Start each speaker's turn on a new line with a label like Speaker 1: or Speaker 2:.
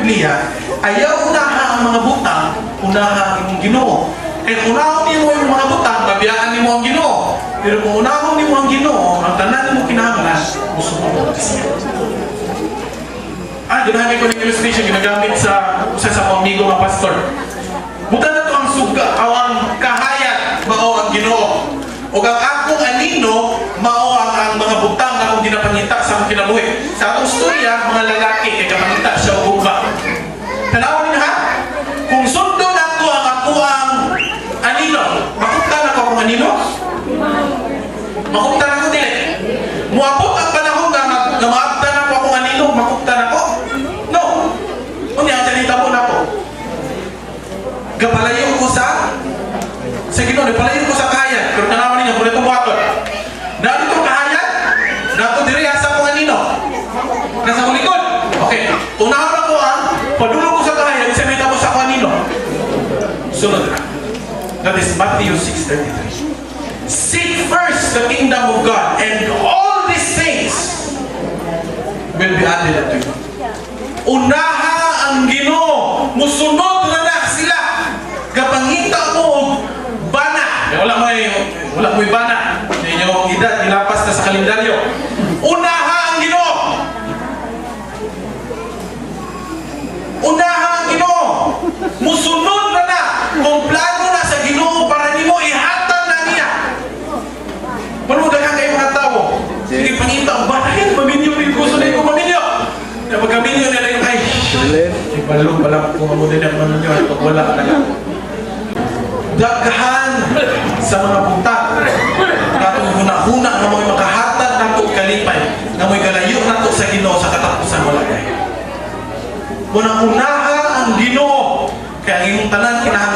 Speaker 1: Biblia, ayaw unaha ang mga butang, unaha ang imong Ginoo. Kaya kung unahon nimo yung mga butang, mabiyaan nimo ang Ginoo. Pero kung unahon nimo ang Ginoo, ang tanan nimo kinahanglan, musunod siya. Ah, ganahan ko ng illustration ginagamit sa usa sa akong amigo nga pastor. Butan na to ang suga, o ang kahayag, mao ang Ginoo. O ang akong anino, mao ang mga butang na akong ginapangita sa akong kinabuhi. Sa atong storya, mga lalaki, kay kapangita siya og hugba. Tanawan ninyo ha? Kung sundon ako ang ako ang anino, makuptan ako akong anino? Makuptan ako dili. Muabot ang panahon nga maabtan ako akong anino, makuptan ako? No. Unya ang tanitabo nako. Gapalayo ko sa Ginoo, palayo ko sa kahayag. Pero tanawan ninyo kung ito buhaton. Narito kahayag, nato diri sa akong anino. Nasa akong likod. Okay. Unahon ako ang padulong ko sa kahayag, sa may sa akong anino. Sunod na. That is Matthew 6:33. Seek first the kingdom of God, and all these things will be added unto you. Unaha ang Ginoo, musunod na na sila. Kapangita mo og bana. Eh, wala mo'y bana. Inyong edad nilapas na sa kalendaryo. Unaha ang Ginoo. Unaha ang Ginoo. Musunod na na kung plano na sa Ginoo para nimo, ihatag na niya. Paano daghan kayo mga tao? Sige, pangita ang bana. Ay, maminyo rin gusto na ko maminyo. Na pagkaminyo nila yung ay, ibalo pala kung amo din ang maminyo at pag wala na lang. Daghan sa mga butang katong huna-huna nga mo'y makahatag nato kalipay, nga mo'y kalayo nato sa Ginoo, sa katapusan wala kay. Munang unaha ang Ginoo, kaya ang imong tanan kinahanglan.